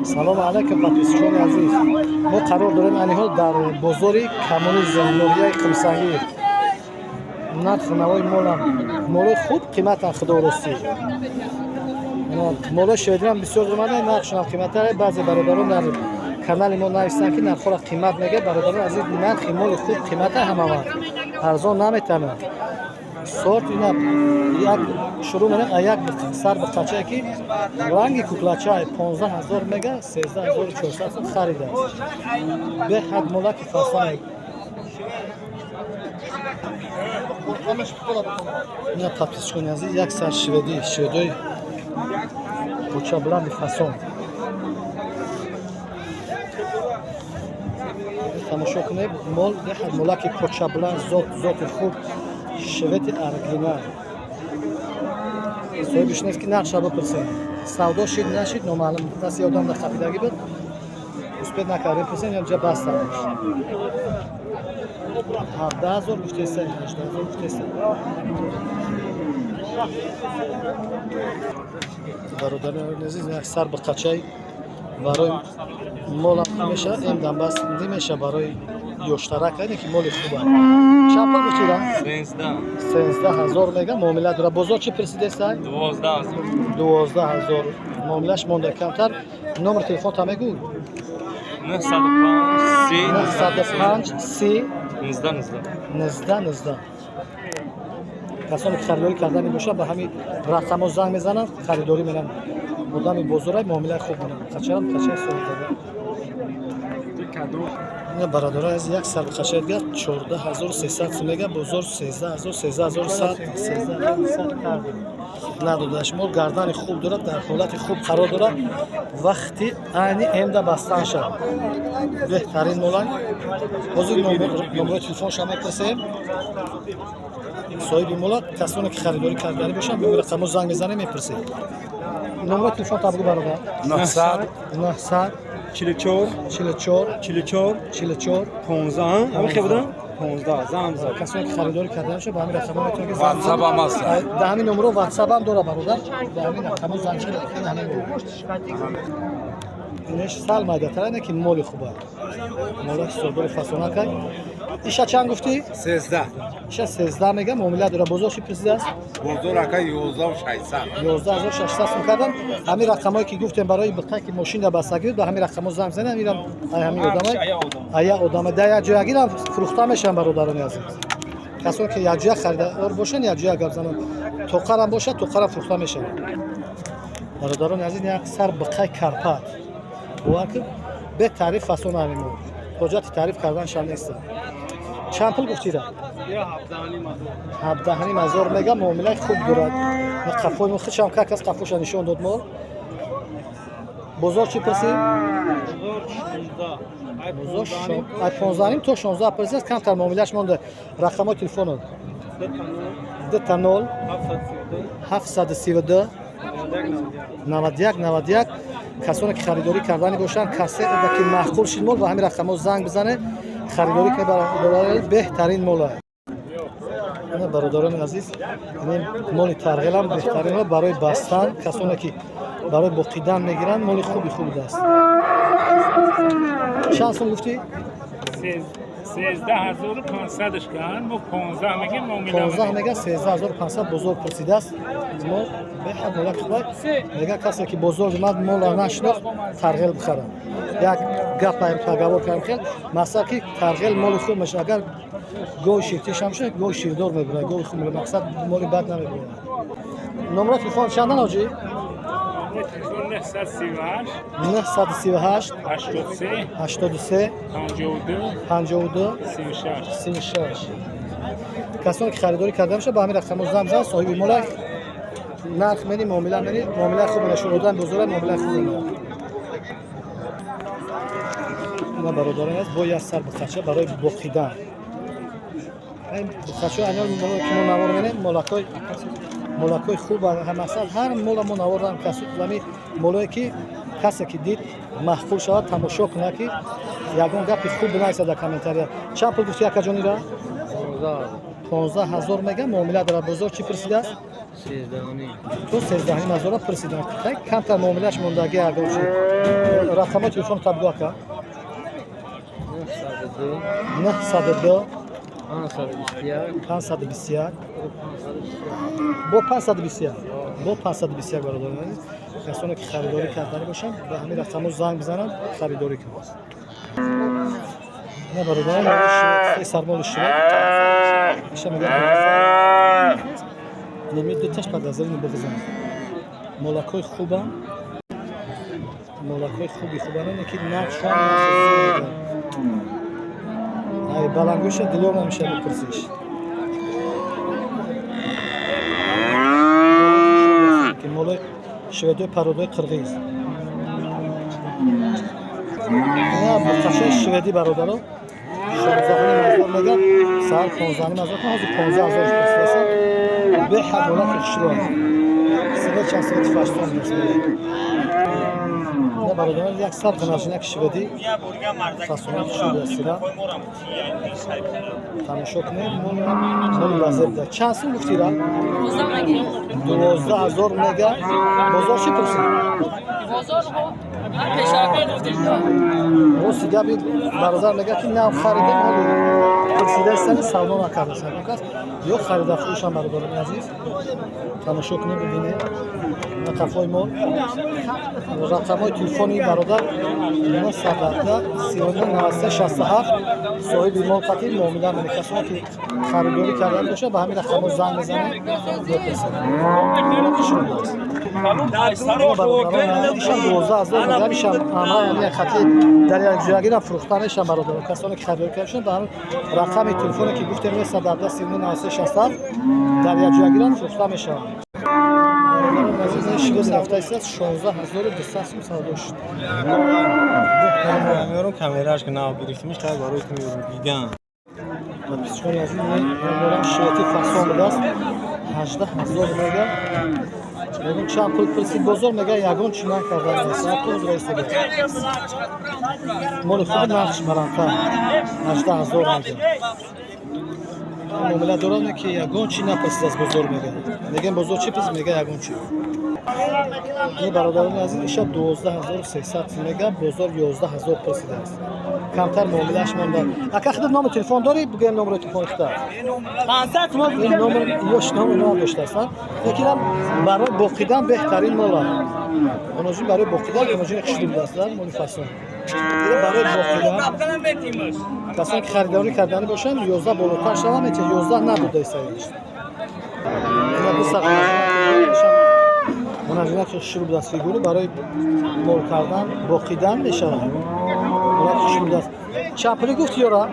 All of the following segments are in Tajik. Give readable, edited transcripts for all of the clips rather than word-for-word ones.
Салому алайкум, подписчикони азиз. Мо қарор дорем айни ҳол дар бозори Коммунизм, ноҳияи Қумсангир. Нарху навои молам, молои хуб қиматан, худоростӣ. Молои шведиам бисёр омада, нархшонам қиматтар. Баъзе бародарон дар канали мо нависанд, ки нархҳоро қимат мегӯяд. Бародарон азиз, нархи моли хуб қимата, ҳама вақт арзон наметавонад. Сорт ина як шурӯъ менем, а як сар биқачае, ки ранги куклача, 15 000 мега, 13 400 сум харидааст. Беҳад молаки фасон. Ина, подписчикони азиз, як сар шведӣ, шведои кӯча-буланди фасон тамошо кунед. Мол беҳад молаки почабуланд, зот зоти хуб, швети оригинал. Соҳибиш нест, ки нархша бипурсем. Савдо шид, нашид, номаълум. Дасти одам дар хафидагӣ буд, успеть накардем пурсем, ҷа баста. 17 000 гуфтеса, 18 000 гуфтеса. Бародарони азиз, як сар биқачай барои молам мешавад, ин дамбас немеша, барои ёштарак, айне ки моли хуба. Чанд пул гуфтира? 13 000 мега, муомила дора. Бозор чӣ пурсидесай? 12 000. 12 000, муомилаш монда камтар. Номер телефонта мегӯй? 905 30. 905 30. 19 19. 19 19. Касоне ки харидорӣ кардани бошад, ба ҳамин рақамҳо занг мезананд, харидорӣ меранд. Одами бозорай, муомилаи хуб менамад. Қачарам қачаи соҳибзада. Ина, бародарои азиз, як сар қачаи дигар 14 300 сум мега, бозор 13 000, 13 100, 13 100 кардем. Надодаш. Мол гардани хуб дорад, дар ҳолати хуб қарор дорад. Вақти айни эмда бастан шавад. Беҳтарин молай. Ҳозир номерои телефонша мепурсем. Соҳиби мола, касоне ки харидорӣ карданӣ бошанд, ба рақамҳо занг мезанем, мепурсем. Номерои телефон та бугӯ, бародар. 900 900 44 44 44 44 15. Ҳамин хел будам, 15 занг зад. Касоне ки харидорӣ карда бошанд, ба ҳамин рақамҳо метавонед ки занг. WhatsApp ҳам ҳаст. Дар ҳамин номеро WhatsApp ҳам дора, бародар. Ба ҳамин рақамҳо занг занед. Ин ҳамин инеш сал майдатар, ине ки моли хуба, мола ҳисобдори фасонакай. Иша чанд гуфтӣ? 13. Иша 13 мега, муомила дора. Бозор чӣ пурсидааст? Бозор, ака, 11 600. 11 600 сум кардан. Ҳамин рақамҳое ки гуфтем, барои биқа ки мошина бастагӣ, ба ҳамин рақамҳо занг занем. Инам ай ҳамин одамай, ая одама да якҷоягирам фурӯхта мешаванд. Бародарони азиз, касоне ки якҷоя харидор бошанд, якҷоя гап зананд. Тоқарам бошад, тоқарам фурӯхта мешавад. Бародарони азиз, як сар биқай карпат, бовар кун, бетаъриф фасон. Ҳамин мо ҳоҷати таъриф карданшам неста. Чанд пул гуфтира? 17 500 мега, муомилаи хуб дорад. Қафои мо хичам как аз қафоша нишон дод мол. Бозор чӣ пурсӣ? Бозор ай 15,5 то 16 пурсист, камтар муомилааш монда. Рақамҳои телефонот? 00 732 91 91. Касоне ки харидорӣ кардани бошанд, касе ки маъқул шид мол, ба ҳамин рақамҳо занг бизанед, харидорӣ кунед. Бародари, беҳтарин мола. Ина, бародарони азиз, ин моли тарғилам беҳтарин барои бастан. Касоне ки барои боқидан мегиранд, моли хуби хуб аст. Чанд сум гуфтӣ? 13 500-ш кан, мо 15 мегем, муомила. 15 мега, 13 500 бозор пурсидааст. Мо беҳад молаки хубай мега. Касе ки бозор омад, мола нашинохт, тарғел бихарад. Як гап поговор кардем, хел мақсад ки тарғел моли хуб мешавад. Агар гови ширтишам шуд, гови ширдор мебурад, гови хуб мебурад, мақсад моли бад намебурад. Номерои телефон чандан, ҳоҷӣ? 938. 938. 83. 83. 52. 52. 36. 36. Касоне ки харидорӣ карда бошад, ба ҳамин рақамҳо занг бизананд. Соҳиби молак, нарх мени, муомила мени, муомилаи хуб мешавад. Одам бозора, муомилаи хуб мекунад. Ина, бародарон, аст бо як сар биқача барои боқидан. Ин биқача айнан ки мо навор менем, молакҳои молакҳои хуб. Мақсад, ҳар мола мо навор дорам, касами молое ки касе ки дид, маъқул шавад, тамошо кунад, ки ягон гапи хуб бинависад дар комментария. Чанд пул гуфти, акаҷонира? 15 000 мега, муомила дорад. Бозор чӣ пурсидааст? 13.5. То 13.5 ҳазора пурсидан. Камтар муомилаш мондаги агар чи. Рақамҳои телефон табгӯ ака. 902 521 521 бо 521 бо 521 бародарони азиз, касоне ки харидорӣ кардани бошанд ба ҳамин рақамҳо занг бизананд, харидорӣ кунанд. На бародарон, се сармоли шивад иша мегӯяд неми дуташ падазарини бигзанад. Молакҳои хубанд, молакҳои хуби хубанд, ки нархшон ай балангӯша дилёр намешавад бипурсиш. Ки молои шведои пародои қирғиз. На буқашаи шведӣ бародаро 16.5 мегӯяд, саҳар 15.5 ҳазор, ҳозир 15 ҳазор пурсидасан. Беҳад молаки хушрӯ аст. Сига чанд свети фаштон аст. На бародарон, як сар ғанажинаки шведӣ фасони хушрӯ аст. Сира тамошо кунед, моли базеб да. Чанд сум гуфтира? 12 ҳазор мега. Бозор чӣ пурсид? Рости гапи бародар мега ки нав харидем, ҳоло пурсидаистани савдо накардасан. Кас ё харида фурӯшам бародарони азиз, тамошо кунед, бибинед на қафои мо рақамҳои телефони бародар 917 39 93 67 соҳиби мол қатъи муомила мене. Касоне ки харидорӣ кардан бошад ба ҳамин рақамҳо занг мезананд, мепурсанд. Ишам 12 ҳазор мегӯям, ишам ама хати дар як ҷоягира фурӯхта мешам бародарон. Касоне ки харидорӣ карда бошанд ба ҳамин рақами телефоне ки гуфтем 917 39 93 67 дар як ҷоягира фурӯхта мешаванд. Шивез рафта истад 16200 сум савдо шуд. Меорам камераш ки нав гирифтимиш, хай барои ту меорам дидан. Подписчикони азиз, меорам шивети фасон будааст 18 ҳазор мега. Мегӯм чанд пул пурсид бозор, мега ягон чӣ накардан. Моли хуби нархш баландтар 18 ҳазор мега. Муомила дорад ки ягон чӣ напурсид аз бозор мега. Мегӯем бозор чӣ пурсид, мега ягон чӣ. Ин бародарони азиз, иша 12300 мега, бозор 11 ҳазор пурсидааст. Камтар муомилааш монда. Ака худат номер телефон дорӣ? Бигӯем номери телефони худат. Ин номер ёш номер надоштааст. Лекинам барои боқидан беҳтарин мол аст. Оноҷин барои боқидан оноҷини хушрӯ будааст, моли фасон. Барои боқидан касоне ки харидорӣ кардани бошанд 11 болотар шава метавонад, 11 набуда истаиш. Мунажина ки хушрӯ будааст фигуру барои мол кардан, боқидан мешавад. Молак хушрӯ будааст. Чанд пулӣ гуфт ёра?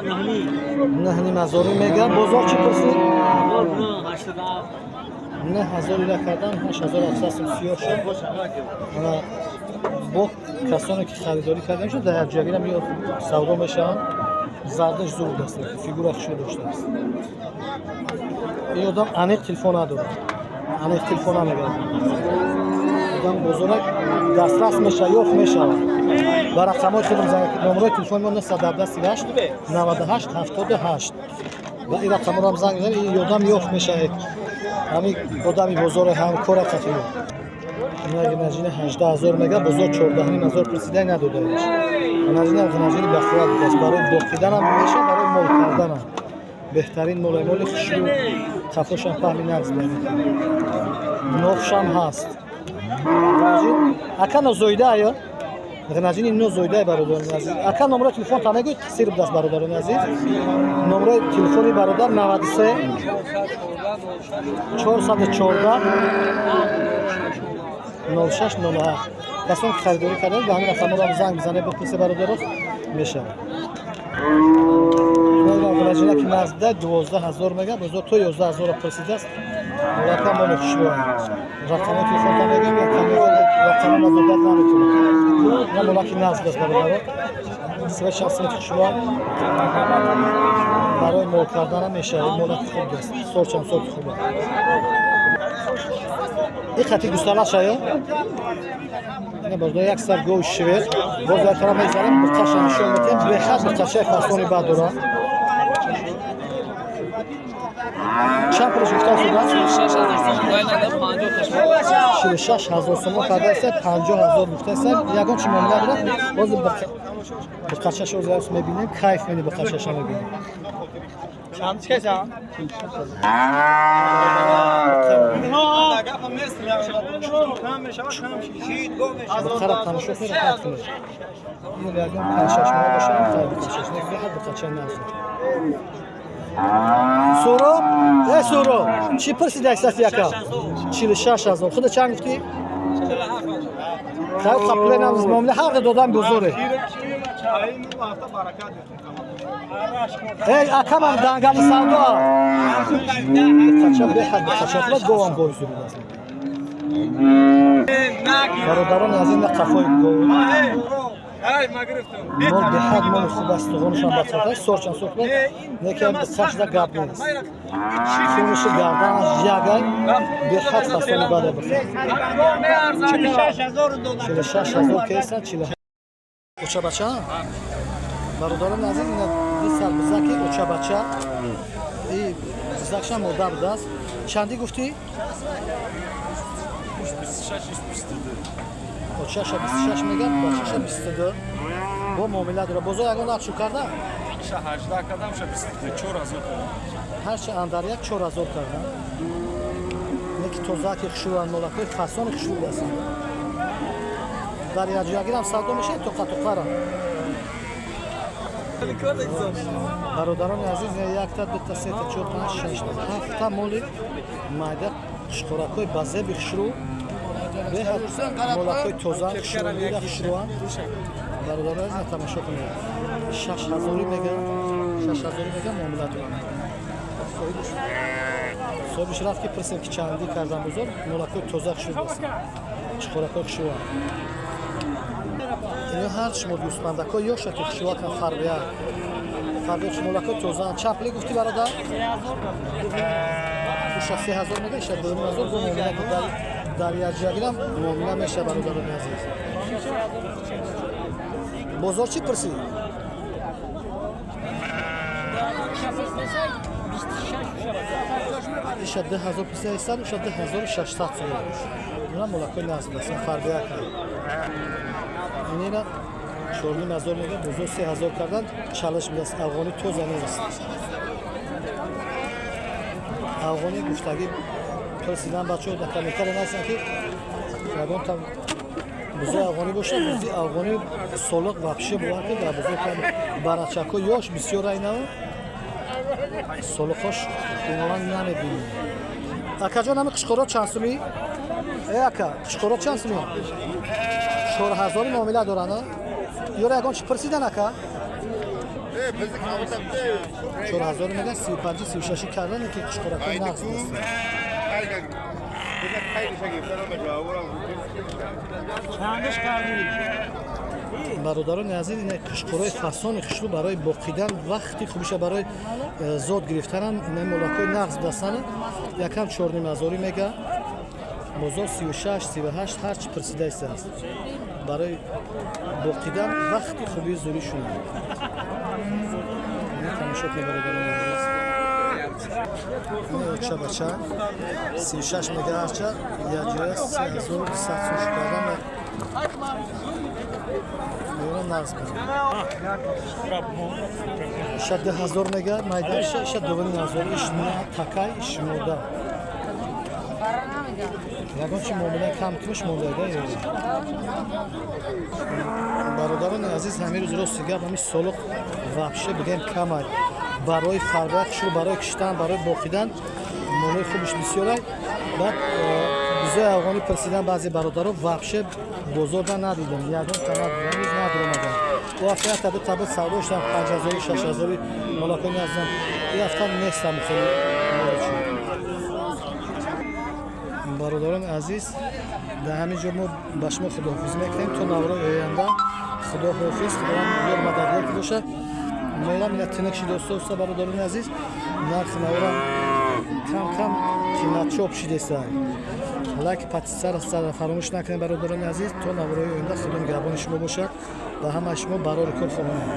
9.5 ҳазорӣ мега. Бозор чӣ пурсид? 9 ҳазор ила кардан 8700 сум сиёҳ шуд. Бо касоне ки харидорӣ карда мешавад дар якҷоягира меёд савдо мешаванд. Зардаш зур будааст, фигура хушрӯ доштааст. Ин одам аниқ телефон надорад. Аниқ телефон намегирад. Одам бозорак дастрас мешавад, ёфт мешавад. Ба рақамҳои худам занг, номерои телефони мо 917 38 98 78 ва ин рақамҳоро ҳам занг мезанед, ин одам ёфт мешавад. Ҳамин одами бозоре ҳамкора қатъи. Гинажини 18 ҳазор мега, бозор 14.5 ҳазор пурсида надодаеш. Гинажини гинажини бахувват будааст. Барои боқиданам мешавад, барои мол карданам. Беҳтарин моли моли хушрӯ, қафошам паҳми нағз мебинад. Нофшам ҳаст. Гинажин ака нозоида ая? Гинажини нозоида бародарони азиз. Ака номерои телефон та мегӯед, сир будааст бародарони азиз. Номерои телефони бародар 93 414 06 07. Касоне ки харидорӣ карданд ба ҳамин рақамҳоро ҳам занг бизанед, бипурсед бародаро мешавад. Гинажина ки назда 12 ҳазор мега, бозор то 11 ҳазорро пурсидааст. Молака моли хушрӯ. Рақамҳои телефон та мегӯем, рақамҳоро додат наметавонам. На молаки назд аст бародаро. Свет шахсияти хушрӯ барои мол карданам мешавад. Молаки хуб аст. Сорчам сорти хуб аст. Ин хати густала шая? Ина бародар як сар гови швед. Боз як тараф мезанем, буқаша нишон медиҳем. Бехад буқашаи фасони бад дорад. Чанд пулаш гуфта шуда? 46 000 сомон кардааст, 50 000 гуфтааст. Ягон чи муомила дорад? Боз биқачаша озарс мебинем, кайф мени биқачаша мебинем. Чанд чиса? Биқара тамошо кунед, раҳат кунед. Ин ягон 5-6 моҳ бошад, биқачаш не, биқача назд. Суроб, э Суроб, чӣ пурсидаи саси яка? 46 000. Худа чанд гуфтӣ? Хай қаплен муомила ҳар додам бозоре. Эй, акамам дангали савдо. Қача беҳад қача худат говам гови зуруд аст. Бародарони азиз, на қафои гов. Мол беҳад моли хуб аст, туғонашам бацата, сорчан сохта, некам қашда гап нест. Сунуши гарданаш ягай, беҳад фасони бада бихӯр. 46 000 кесан, 47. Оча бача? Бародарони азиз, ина ду сар бизаки оча бача. И бизакша модар будааст. Чандӣ гуфтӣ? Очаша 26 мегӯяд, бачаша 22. Бо муомила дора. Бозор ягон нарх карда? 18 кардам, 24 000 кардам. Ҳарчи андар як 4000 кардам. Неки тозаки хушрӯянд, молакҳои фасони хушрӯ ҳастанд. Дар якҷоягирам савдо мешавад тоқа тоқара. Бародарони азиз, якта, дута, сета, чор, панҷ, шаш, ҳафта моли майда қушқоракҳои ба зеби хушрӯ, беҳад молакҳои тоза, хушрӯ, хушрӯанд. Бародарони азиз, тамошо кунед. 6000 мегӯянд, 6000 мегӯянд, муомила доранд. Соҳибиш рафт ки пурсем ки чандӣ кардан бозор, молакҳои тоза хушрӯ ҳастанд. Чиқоракҳои хушрӯанд. Ино ҳар шумо гӯсфандакҳо ёша ки хушрӯакан фарбия. Фарбия молакҳои тозаанд. Чанд пуле гуфтӣ, бародар? Уша 3000 мега, иша 2500 бо муомила дар якҷоягирам муомила меша, бародарони азиз. Бозор чӣ пурсӣ? Иша 2000 пурсидаистад, уша 2600 сомон. Ина молакҳои насб аст, фарбия кард. Инина 4500 мега, бозор 3000 кардан, чалаш будааст, афғонӣ тоза нест. Афғонӣ гуфтагӣ пурсидан бачаҳо дар комментария нависанд ки ягон там бузои афғонӣ бошад, бузи афғонӣ солиқ вообще бовар ки дар бозор кам барачакҳо ёш бисёр айнав солиқҳош умуман намебинем. Акаҷон, ҳами қишқоро чанд сумӣ? Э ака, қишқоро чанд сумӣ? 4000 муомила доранд? Ёра ягон чи пурсидан, ака? 4000 мегӯянд, 35, 36 кардан, ки қишқоракҳо нағз аст. Бародарони азиз, ина қишқорои фасони хушрӯ барои боқидан вақти хубиша барои зод гирифтанам ина молакҳои нағз дастана. Якам 4500 мега, бозор 36, 38 ҳарчи пурсидаистааст. Барои боқидан вақти хубии зурӣ шунад. Тамошо кунед, бародарони азиз. Оча бача 36 мега, ҳарча якҷоя 3200 сум шукардан меёна нағз кунад. Иша 2000 мега, майда иша 2500, иш такай, иш мода. Ягон чи муомила кам куниш мондаида. Бародарони азиз, ҳамин рӯз рости гап ҳамин солиқ вообще бигем камай. Барои фарбия хушрӯ, барои киштан, барои боқидан молои хубиш бисёрай. Баъд бизои афғонӣ пурсидан баъзе бародаро, вообще бозорда надидам, ягон та надидам, ҳеҷ надиромадам. Ӯ ҳафта якта ду таба савдо шудам, 5000, 6000 молакҳои назам. Ин ҳафта нестам хеле молочи. Бародарони азиз, дар ҳамин ҷо мо ба шумо худоҳофиз мекунем то наврои оянда. Худоҳофиз, худованд ёр мададгор ки бошад. Молам ина тинак шида оста оста, бародарони азиз, нархи наворам кам кам қиматчоп шидеста. Лайк, подписаться фаромӯш накунед, бародарони азиз. То наврои оянда худо нигаҳбони шумо бошад. Ба ҳамаи шумо барори кор хоҳонам.